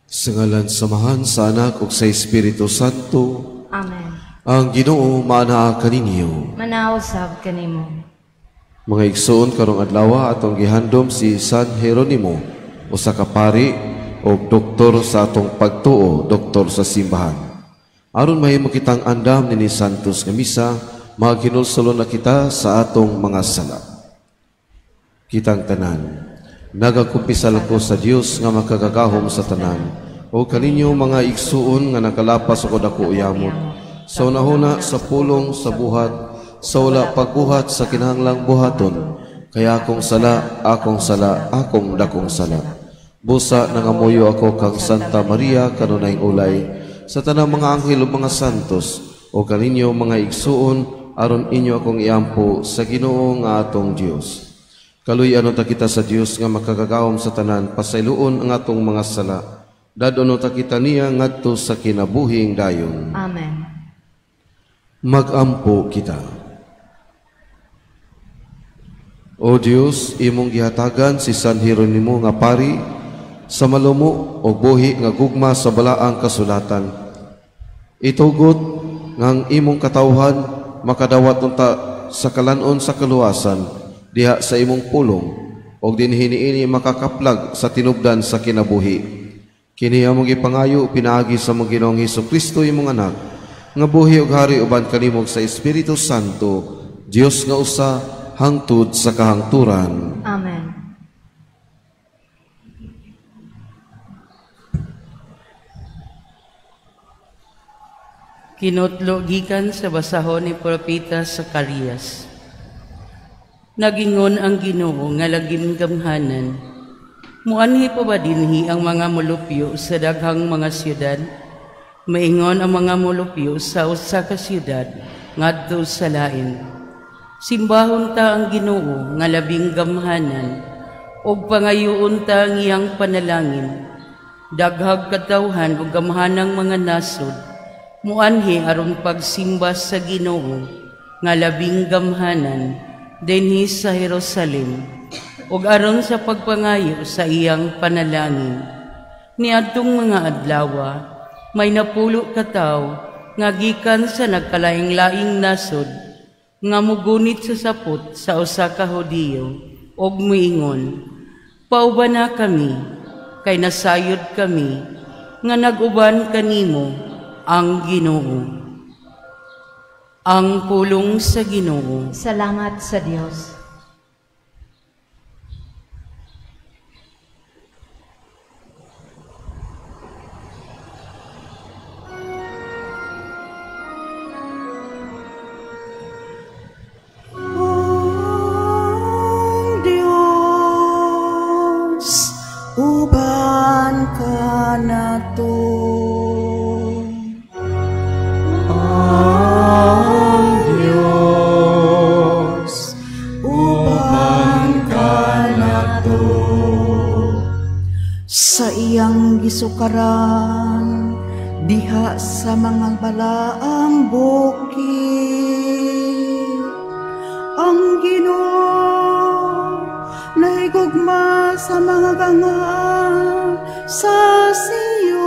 Sa ngalan sa Amahan, sa Anak ug sa Espiritu Santo. Amen. Ang Ginoo maanaa kaninyo. Manaa usab kanimo. Mga igsoon, karong adlaw atong gihandom si San Jeronimo, usa ka pari o doktor sa atong pagtuo, doktor sa simbahan. Aron mahimo kitang andam nini Santos nga misa, maghinulsolo na kita sa atong mga sala. Kitang tanan, nagakumpisal ko sa Dios nga makagagahom sa tanan, o kaninyo mga igsuon nga nakalapas ako dako yamot, sa unahuna, sa pulong, sa buhat, sa wala pagbuhat sa kinahanglang buhaton, kaya akong sala, akong sala, akong dakong sala. Busa nangamuyo ako kang Santa Maria kanunayng ulay, sa tanang mga anghel ug mga santos, o kaninyo mga igsuon, aron inyo akong iampo sa Ginoo nga atong Dios. Kaluy-an ta kita sa Dios nga makagagahom sa tanan, pasayloon ang atong mga sala. Dad-on ta kita niya ngadto sa kinabuhing dayon. Amen. Magampo kita. O Dios, imong gihatagan si San Jeronimo nga pari sa malumo o buhi nga gugma sa balaang kasulatan. Itugot ngang imong katawhan makadawat unta sa kalanon sa kaluwasan diha sa imong pulong og dinhi niini makakaplag sa tinubdan sa kinabuhi. Kini among gipangayo pinaagi sa among Ginoong Hesukristo imong anak nga buhi ug hari uban kanimo sa Espiritu Santo, Dios nga usa hangtod sa kahangturan. Amen. Kinutlo gikan sa basahon ni Propeta Zacarias. Nagingon ang Ginoo nga lagim gamhanan. Muanhi pa ba dinhi ang mga molupyo sa daghang mga syudad? Maingon ang mga molupyo sa usa ka syudad ngadto sa lain. Simbahon ta ang Ginoo nga labing gamhanan ug pangayoon ta ang iyang panalangin. Daghag katawhan ug gamhanang mga nasod muanhi aron pagsimba sa Ginoo nga labing gamhanan dinhi sa Jerusalem ug aron sa pagpangayo sa iyang panalangin. Niadtong mga adlawa may napulo ka tawo nga gikan sa nagkalaing-laing nasod nga mugunit sa sapot sa usa ka Hudiyo ug miingon, "Pauban na kami kay nasayod kami nga nag-uban kanimo ang Ginoo." Ang pulong sa Ginoo. Salamat sa Dios. Ang Diyos, uban kanato. Ang Diyos, uban kanato. Sa iyang gisukaran, diha sa mga balaang bukid, ang Ginoo nahigugma sa mga gangaan sa Sion.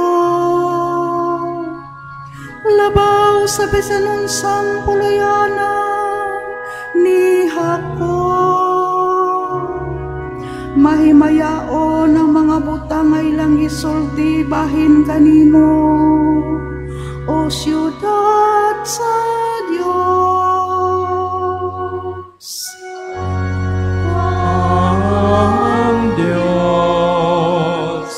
Labaw sa bisan unsang puluyanan ni Jacob. Mahimayaon ang mga butang ay lang isulti bahin kanimo, o siyudad sa Dios. Ang Diyos,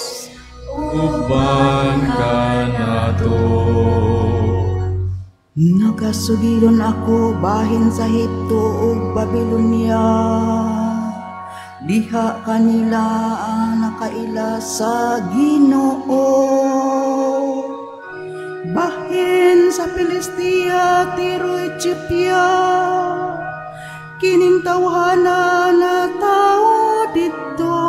uban kanato. Nagasugiron ako bahin sa Egipto ug Babilonia. Diha kanila ang nakaila sa Ginoo. Bahin sa Filistia, Tiro, Ethiopia, kining tawhana na tao didto.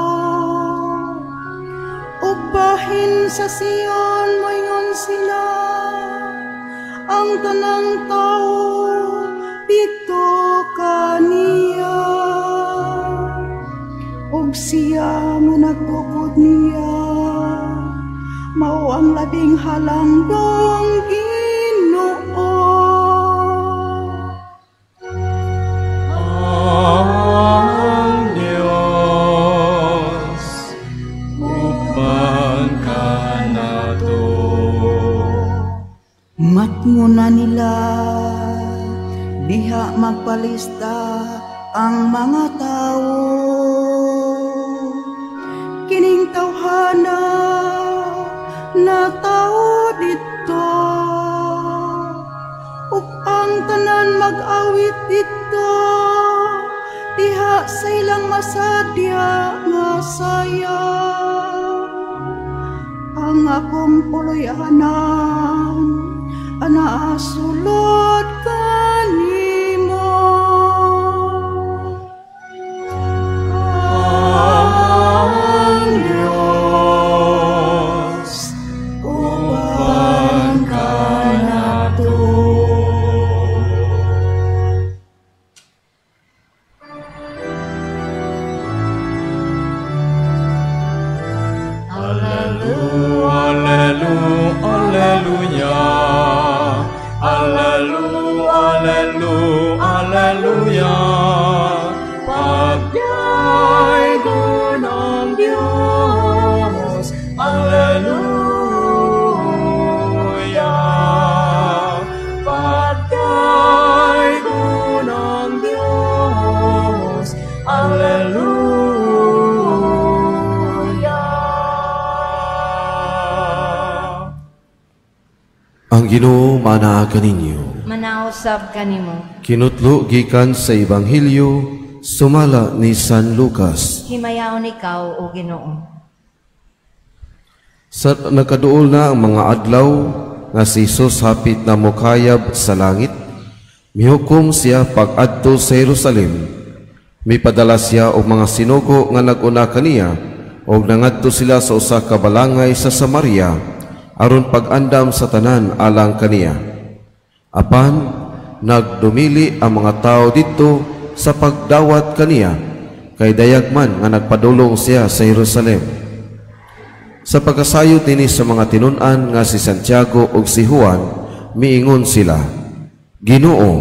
Ug bahin sa Sion moingon sila, ang tanang tao didto kaniya. Ug siya nga nagtukod niya, mao Ikaw ang labing halangdong, Ginoo. Ang Dios, uban kanato. Matnguna nila, diha magpalista ang mga tao. Kining tawhana na tao didto, ug ang tanan mag-awit didto, diha sa ilang masadya nga saya. Ang akong puloy-anan anaa sulod kanimo. Ang Dios, uban kanato. Alleluia, alleluia, alleluia, alleluia, alleluia. Pagdaygon ang Diyos, alleluia. Pagdaygon ang Diyos, alleluia. Ang Ginoo manaa kaninyo. Manausab kanimo. Kinutlo gikan sa Ebanghelyo sumala ni San Lucas. Himayaon ikaw, o Ginoo. Sa nakaduol na ang mga adlaw nga si Jesus hapit na mokayab sa langit, mihukom siya pag-adto sa Jerusalem. Mipadala siya og mga sinugo nga nag-una kaniya og nangadto sila sa usa ka balangay sa Samaria aron pag-andam sa tanan alang kaniya. Apan nagdumili ang mga tao didto sa pagdawat kaniya, kay dayag man nga nagpadulong siya sa Jerusalem. Sa pagkasayod nini sa mga tinun-an nga si Santiago ug si Juan, miingon sila, Ginoo,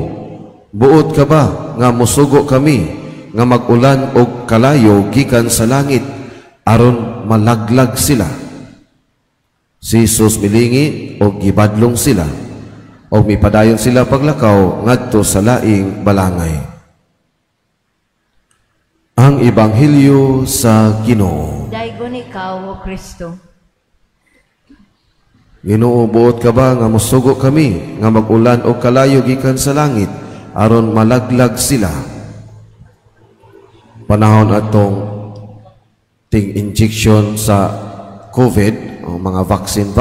buot ka ba nga mosugo kami nga mag-ulan og kalayo gikan sa langit aron malaglag sila? Si Jesus milingi og gibadlong sila, og mipadayon sila paglakaw ngadto sa laing balangay. Ang Ebanghelyo sa Ginoo. Daygon ikaw, o Kristo. Ginoo, buot ka ba nga mosugo kami nga mag-ulan og kalayo gikan sa langit aron malaglag sila? Panahon atong ting injection sa COVID o mga vaccine,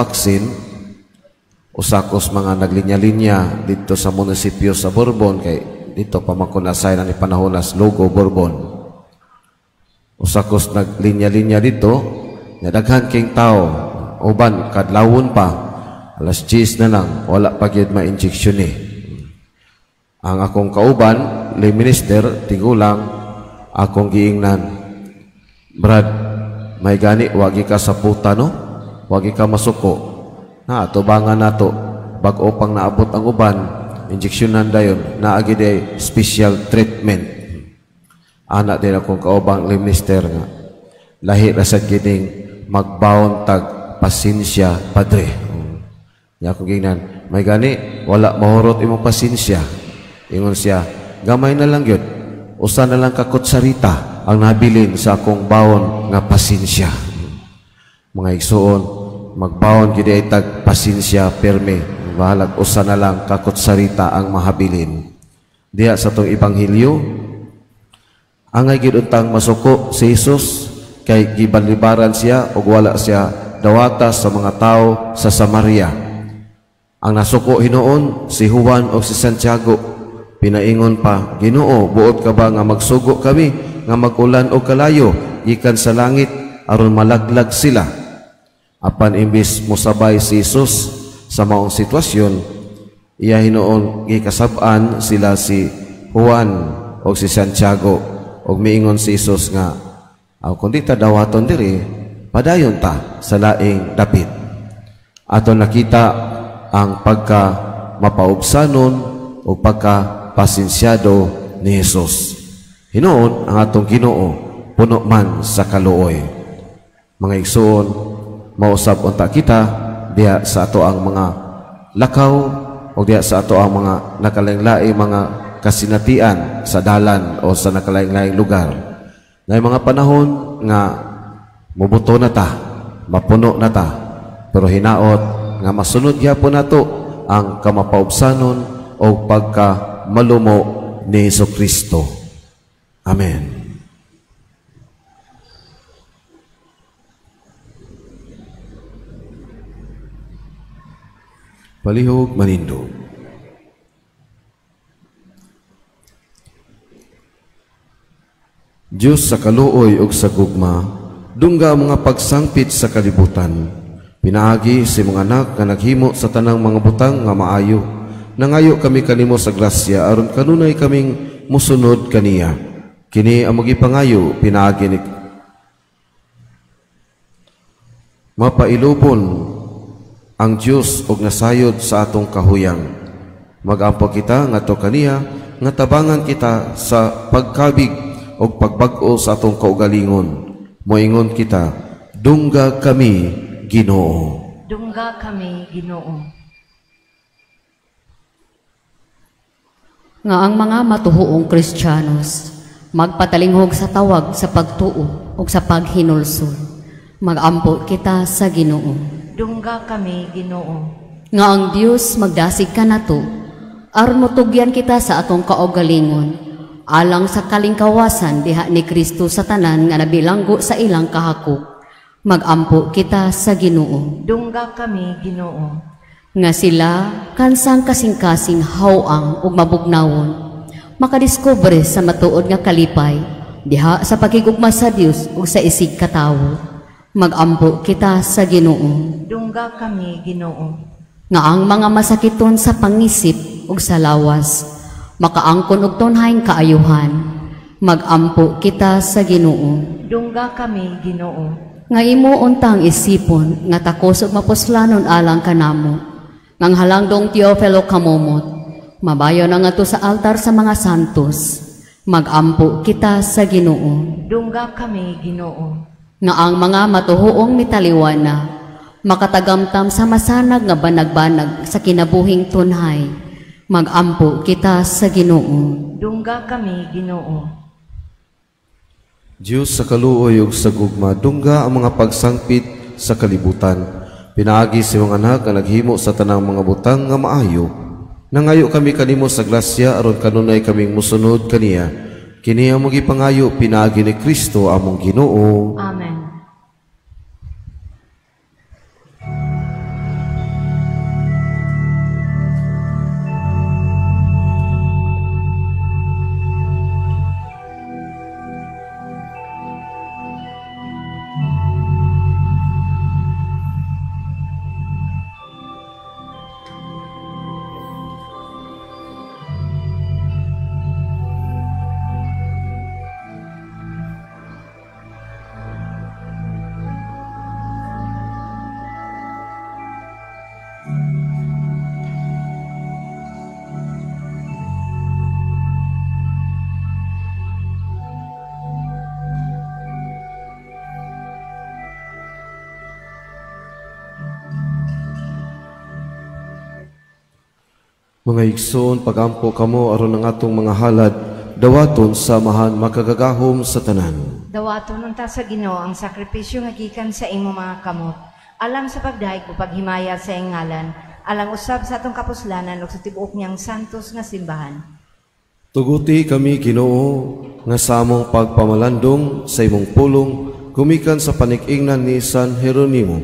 usakos mga naglinya-linya dito sa munisipyo sa Borbon, kay dito pa man ko nasay na ni panahon nas logo Borbon. Usakos naglinya-linya dito, nadaghan king tao, uban kadlawon pa, alas 10 na lang, wala pa gyud ma-injection ni. Ang akong kauban, lay minister, tigulang, akong giingnan, Brad, may gani, wagi ka sa puta, no? Wagi ka masuko. Na, tubangan nato, bag-o pang naabot ang uban, injeksyonan dayon, naagi day special treatment. Anak din akong kaubang lay minister nga, lahi ra sad kining magbaon tag pasensya, padre. Nya akong giingnan, may gani, wala mahurot imong pasensya. Ingon siya, gamay na lang yun, usa na lang kakutsarita ang nabilin sa akong baon nga pasensya. Mga igsuon, magbaon gyud ay tag pasensya perme, bahalag usa na lang kakutsarita ang mahabilin. Diha sa tong ebanghelyo, angay gyud untang masuko si Jesus kay gibalibaran siya ug wala siya dawata sa mga tawo sa Samaria. Ang nasuko hinuon si Juan o si Santiago. Pinaingon pa, Ginoo, buot ka ba nga magsugo kami nga mag-ulan og kalayo gikan sa langit aron malaglag sila? Apan imbis mosabay si Jesus sa maong sitwasyon, iya hinuon gikasab-an sila si Juan o si Santiago, og miingon si Jesus nga, aw kung di ta dawaton diri, padayon ta sa laing dapit. Ato nakita ang pagka mapaubsanon o pagka pasensyado ni Jesus. Hinuon ang atong Ginoo puno man sa kaluoy. Mga igsoon, mausab unta kita diha sa ato ang mga lakaw o diha sa ato ang mga nakalain-laing mga kasinatian sa dalan o sa nakalain-laing lugar. Na mga panahon nga mubuto na ta, mapuno na ta, pero hinaot nga masunod gyapon nato ang kamapaubsanon o pagka malumo ni Jesucristo. Amen. Palihog manindog. Diyos sa kaluoy ug sa gugma, dungga ang mga pagsangpit sa kalibutan. Pinaagi sa mga anak nga naghimo sa tanang mga butang nga maayo. Nangayo kami kanimo sa grasya aron kanunay kaming musunod kaniya. Kini ang magipangayo pinaagi ni mapailubon ang Dios og nasayod sa atong kahuyang. Magampo kita ngadto kaniya nga tabangan kita sa pagkabig og pagbag-o sa atong kaugalingon. Moingon kita, dungga kami, Ginoo. Dungga kami, Ginoo. Nga ang mga matuhuong Kristiyanos magpatalinghog sa tawag sa pagtuo ug sa paghinulsol. Magampo kita sa Ginoo. Dungga kami, Ginoo. Nga ang Dios magdasig kanato aron motugyan kita sa atong kaugalingon alang sa kalingkawasan diha ni Kristo sa tanan nga nabilanggo sa ilang kahakop. Magampo kita sa Ginoo. Dungga kami, Ginoo. Nga sila kansang kasing-kasing hawang ug mabugnawon makadiskubre sa matuod nga kalipay diha sa pakigugma sa Dios ug sa isig katawo. Magampo kita sa Ginoo. Dungga kami, Ginoo. Nga ang mga masakiton sa pangisip ug sa lawas makaangkon og tunhayng kaayuhan. Magampo kita sa Ginoo. Dungga kami, Ginoo. Nga imo untang isipon nga takos ug mapuslanon alang kanamo. Nang halangdong Teofilo kamomot, mabayo na ngadto sa altar sa mga santos. Magampo kita sa Ginoo. Dungga kami, Ginoo. Nga ang mga matuhuong mitaliwana makatagamtam sa masanag nga banag-banag sa kinabuhing tunhay. Magampo kita sa Ginoo. Dungga kami, Ginoo. Diyos sa kaluoy ug sa gugma, dungga ang mga pagsangpit sa kalibutan. Pinaagi sa imong anak nga naghimo sa tanang mga butang nga maayo. Nangayo kami kanimo sa grasya aron kanunay kaming musunod kaniya. Kini ang magipangayo pinaagi ni Kristo among Ginoo. Amen. Mga igsoon, pagampo kamo aron ang atong mga halad, dawaton sa Amahan makagagahom sa tanan. Dawaton unta sa Ginoo ang sakripisyo nga gikan sa imong mga kamot, alang sa pagdayeg o paghimaya sa iyang ngalan, alang usab sa atong kapuslanan ug sa tibuok niyang santos nga simbahan. Tuguti kami, Ginoo, nga sa among pagpamalandong sa imong pulong, gumikan sa panig-ingnan ni San Jeronimo,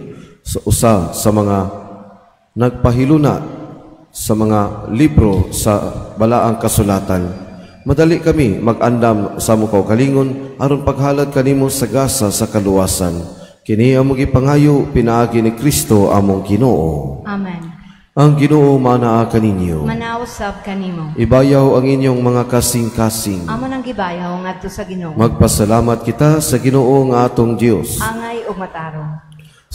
sa usa sa mga nagpahiluna sa mga libro sa balaang kasulatan. Madali kami mag-andam sa among kaugalingon aron paghalad kanimo sa gasa sa kaluwasan. Kini ang magipangayo pinaagi ni Kristo among Ginoo. Amen. Ang Ginoo manaa kaninyo. Manausab kanimo. Ibayaw ang inyong mga kasing-kasing. Amo nang gibayaw ngadto sa Ginoo. Magpasalamat kita sa Ginoo nga atong Dios. Angay ug matarong.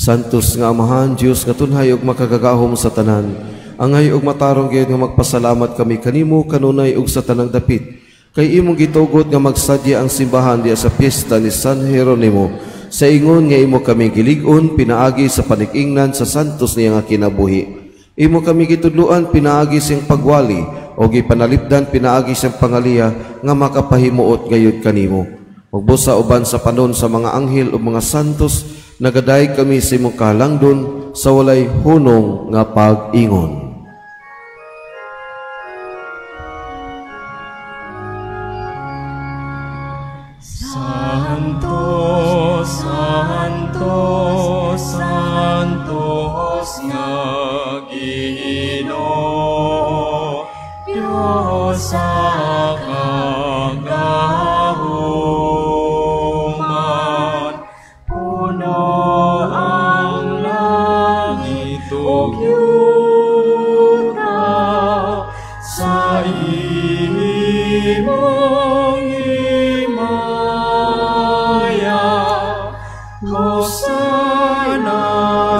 Santos nga Amahan, Dios nga tunhay ug makagagahom sa tanan, angay ug matarong gayud nga magpasalamat kami kanimo kanunay ug sa tanang dapit. Kay imong gitugot nga magsadya ang simbahan diya sa piyesta ni San Jeronimo, sa ingon nga imo kami gilig-on pinaagi sa panikingnan sa santos niya nga kinabuhi. Imo kami gitudloan pinaagi siyang pagwali o gipanalipdan pinaagi siyang pangaliya nga makapahimuot gayud kanimo. Magbusa uban sa panon sa mga anghel ug mga santos, nagadayeg kami sa imong kahalangdon sa walay hunong nga pag-ingon. Santo, Santo, Santos nga Ginoo, Dios sa kagahuman, puno ang langit ug yuta sa imong himaya. Hosana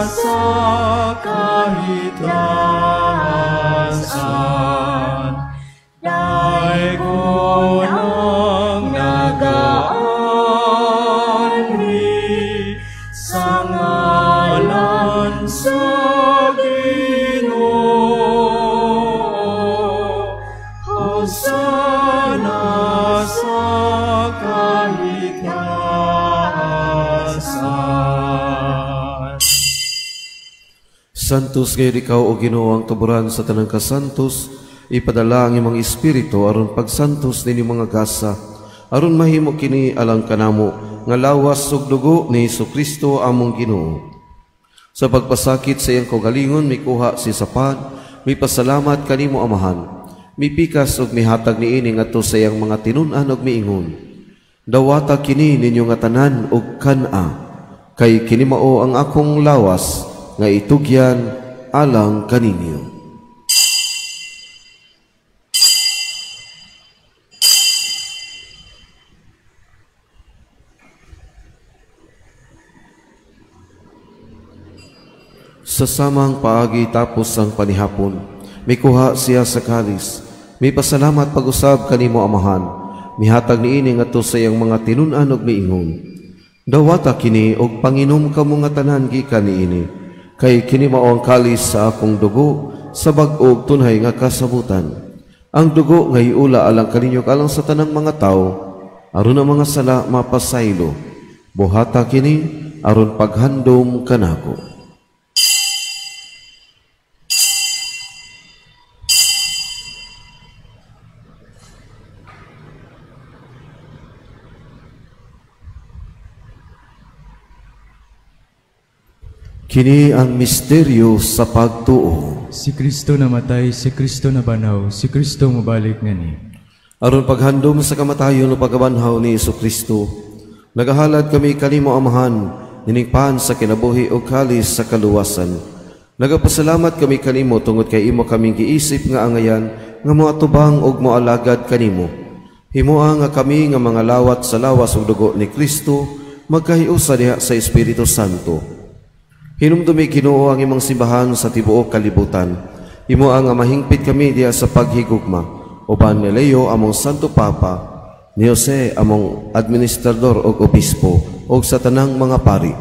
sa kahitasan, daygon ang nagaanhi sa ngalan sa Ginoo. Hosana sa kahitasan. Santos gayud ikaw o Ginoo ang tuburan sa tanang kasantos, ipadala ang imong espiritu aron pagsantos ninyong mga gasa, aron mahimo kini alang kanamo nga lawas ug dugo ni Hesukristo among Ginoo. Sa pagpasakit sa iyang kaugalingon mikuha si sapad, mipasalamat kanimo Amahan, mipikas ug mihatag niini ngadto sa iyang mga tinun-an ug miingon: Dawata kini ninyo nga tanan ug kan-a, kay kini mao ang akong lawas nga itugyan alang kaninyo. Sa samang paagi tapos ang panihapon, mikuha siya sa kalis, mipasalamat pag-usab kanimo Amahan, mihatag niini ngadto sa iyang mga tinun-an ug miingon: Dawata kini og panginom kamo nga tanan gikan niini, kay kini mao ang kalis sa akong dugo sa bag-o tunhay nga kasabutan. Ang dugo nga iula alang kaninyo alang sa tanang mga tawo, aron ang mga sala mapasaylo. Buhata kini aron paghandom kanako. Kini ang misteryo sa pagtuo. Si Kristo namatay, si Kristo nabanaw, si Kristo mobalik ngani. Aron paghandom sa kamatayon o pagkabanhaw ni Hesukristo, nagahalad kami kanimo Amahan, niningpan sa kinabuhi o kalis sa kaluwasan. Nagapasalamat kami kanimo tungod kay imo kaming giisip nga angayan nga moatubang og moalagad kanimo. Himoa nga kami nga mga lawat sa lawas ug dugo ni Kristo magkahiusa diha sa Espiritu Santo. Hinumdumi Ginoo ang imong simbahan sa tibuok kalibutan. Himoa nga mahingpit kami diha sa paghigugma. Uban ni Leo among Santo Papa, ni Jose among administrador og obispo, og sa tanang mga pari.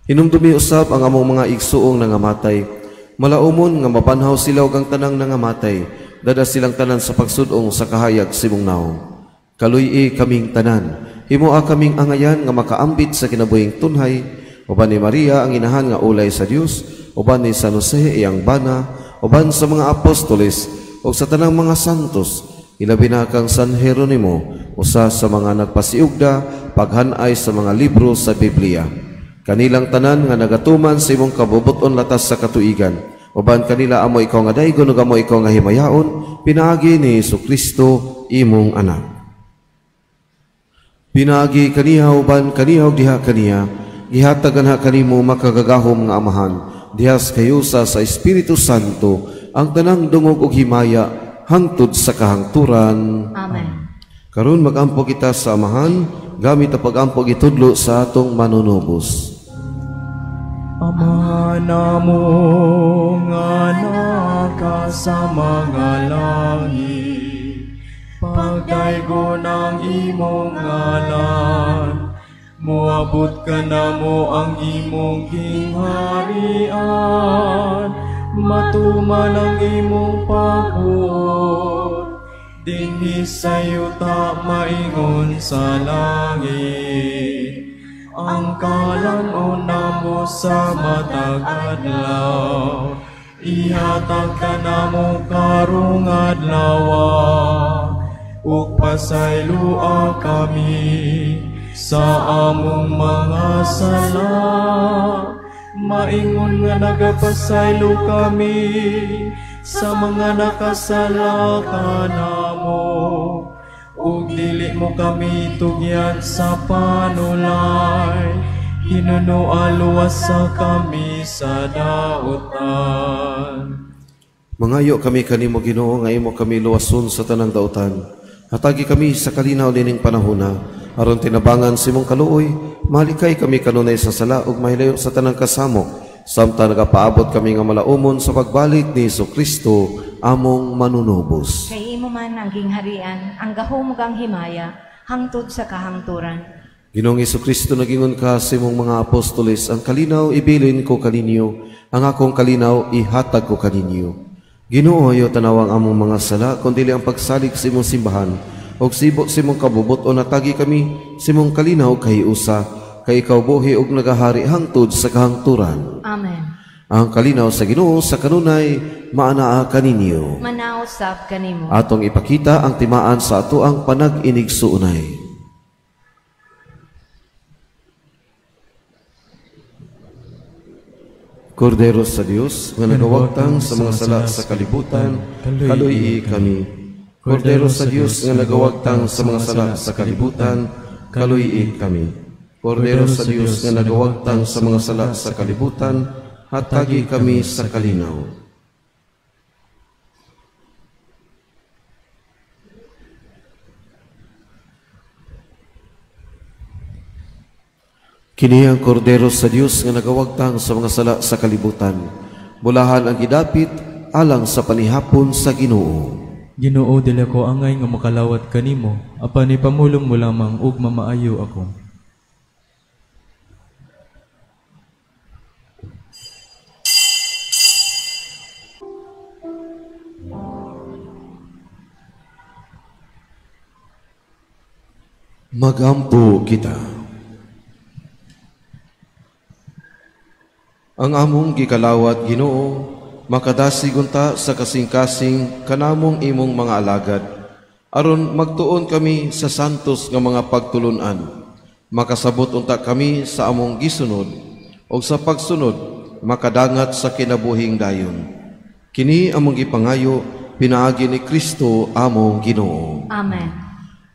Hinumdumi usab ang among mga igsuong nangamatay. Malaumon nga mabanhaw sila og ang tanang nangamatay, dada silang tanan sa pagsudong sa kahayag simong naong. Kaluy-i kaming tanan, himoa kaming angayan nga makaambit sa kinabuhing tunhay, uban ni Maria ang inahan nga ulay sa Dios, uban ni San Jose iyang bana, uban sa mga apostoles ug sa tanang mga santos, ilabi na kang San Jeronimo, usa sa mga nagpasiugda paghanay sa mga libro sa Biblia. Kanilang tanan nga nagatuman sa imong kabubut-on latas sa katuigan, uban kanila amo ikaw nga daygon ug amo ikaw nga himayaon, pinaagi ni Hesukristo imong anak. Pinaagi kaniya uban kaniya ug diha kaniya, gihatagan ha kanimo makagagahom nga Amahan, dihas kayusa sa Espiritu Santo ang tanang dungog ug himaya hangtod sa kahangturan. Amen. Karon magampo kita sa Amahan gamit ang pagampo gitudlo sa atong manunubos. Ama namo nga naka sa mga langit, pagdaygon ang imong ngalan, moabot kanamo ang imong gingharian, matuman ang imong pagbuot, dinhi sa yuta maingon sa langit. Ang kalan-on namo sa matag adlaw, ihatag kanamo karong adlawa, ug pasayloa kami sa among mga sala, maingon nga nagapasaylo kami sa mga nakasala kanamo. Ug dili mo kami tugyan sa panulay, hinunoa luwasa kami sa dautan. Mangayo kami kanimo Ginoo nga imo kami luwason sa tanang dautan. Hatagi kami sa kalinaw nining panahona, aron tinabangan sa imong kaluoy, malikay kami kanunay sa sala ug mahilayo sa tanang kasamok, samtang nagapaabot kami nga malaumon sa pagbalik ni Hesukristo among manunubos. Kay imo man ang gingharian, ang gahom ug ang himaya, hangtod sa kahangturan. Ginoong Hesukristo, nagingon ka sa imong mga apostoles, ang kalinaw ibilin ko kaninyo, ang akong kalinaw ihatag ko kaninyo. Ginoo, ayo tanawang among mga sala, kundi ang pagsalig sa imong simbahan, og sibo sa imong kabubot o natagi kami sa imong kalinaw kahiusa, kay ikaw buhi og nagahari hangtod sa kahangturan. Amen. Ang kalinaw sa Ginoo sa kanunay maanaa kaninyo. Manausap kanimo. Atong ipakita ang timaan sa atoang panag-inigsuonay. Kordero sa Dios nga nagawagtang sa mga sala sa kalibutan, kaluy-i kami. Kordero sa Dios nga nagawagtang sa mga sala sa kalibutan, kaluy-i kami. Kordero sa Dios nga nagawagtang sa mga sala sa kalibutan, hatagi kami sa kalinaw. Kini ang kordero sa Dios nga nagawagtang sa mga sala sa kalibutan. Bulahan ang gidapit alang sa panihapon sa Ginoo. Ginoo, dili ko angay nga makalawat kanimo, apan ipamulong mo lamang ug mamaayo ako. Magampo kita. Ang among gikalawat Ginoo, makadasig unta sa kasing-kasing kanamong imong mga alagad, aron magtuon kami sa santos nga mga pagtulun-an. Makasabot unta kami sa among gisunod, og sa pagsunod makadangat sa kinabuhing dayon. Kini among gipangayo pinaagi ni Kristo among Ginoo. Amen.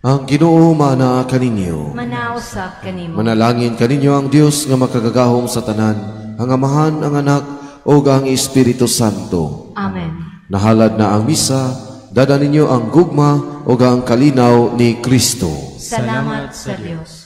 Ang Ginoo mana kaninyo. Manausap kanimo. Manalangin kaninyo ang Dios nga makagagahom sa tanan, ang Amahan, ang Anak, ug ang Espiritu Santo. Amen. Nahalad na ang misa, dada ninyo ang gugma ug ang kalinaw ni Kristo. Salamat sa Dios.